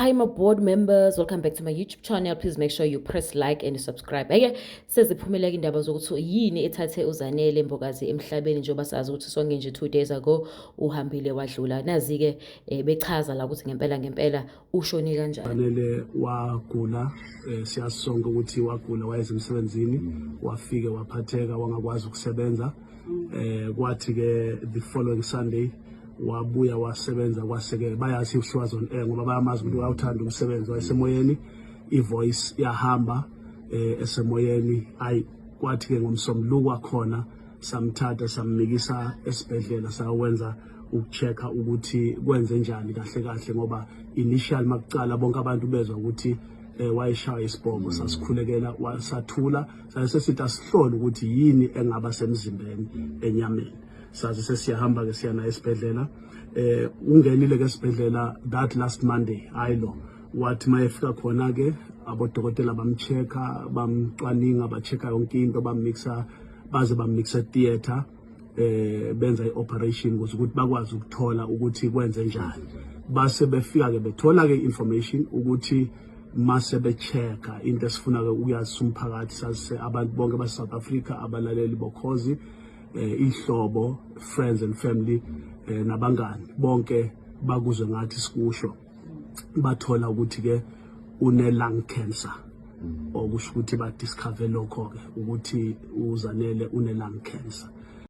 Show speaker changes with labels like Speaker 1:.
Speaker 1: Hi my board members, welcome back to my YouTube channel. Please make sure you press like and subscribe. Eke seziphumile indaba zokuthi yini ethathe uZanele Mbokazi emhlabeni njengoba sazi ukuthi sonke nje 2 days ago uhambile wadlula. Nazi ke bechaza la ukuthi ngempela ngempela ushone kanjani.
Speaker 2: Zanele wagula, siyazi sonke ukuthi wagula, wayeze emsebenzini, wafike waphatheka, wangakwazi ukusebenza. Kwathi ke the following Sunday wabuya wasebenza, kwaseke bayazi she was on air ngoba bayamazi ukuthi uyawuthanda umsebenzi, wayesemoyeni, ivoice yahamba esemoyeni. Ayi, kwathi ke ngomsombuluko wakhona samthatha sammikisa esibhedlela, sawenza ukuchecka ukuthi kwenze njani kahle kahle, ngoba initial makucala bonke abantu bezwa ukuthi wayeshaya isibhobo. Sasikhulekela, sathula, sase sithi asihlole ukuthi yini engaba semzimbeni, enyameni. Saze sesiyahamba ke, siya naye esibhedlela. Ungenile ke esibhedlela that last Monday. Hayi, lo wathi mayefika khona ke abodokotela bamchecka, bamcwaninga, bachecka yonke into, bammixa baze bammixa theater, benza i-operation ukuze ukuthi bakwazi ukuthola ukuthi kwenze njani. Base befika ke bethola ke information ukuthi mase bechecka into esifuna ke ukuyazisa umphakathi, sazise abantu bonke base South Africa, abalaleli bokhozi, ihlobo, friends and family, nabangani bonke bakuzwe ngathi sikusho. Bathola ukuthi ke une lung cancer, okusho ukuthi ba discover lokho ke ukuthi uZanele une lung cancer.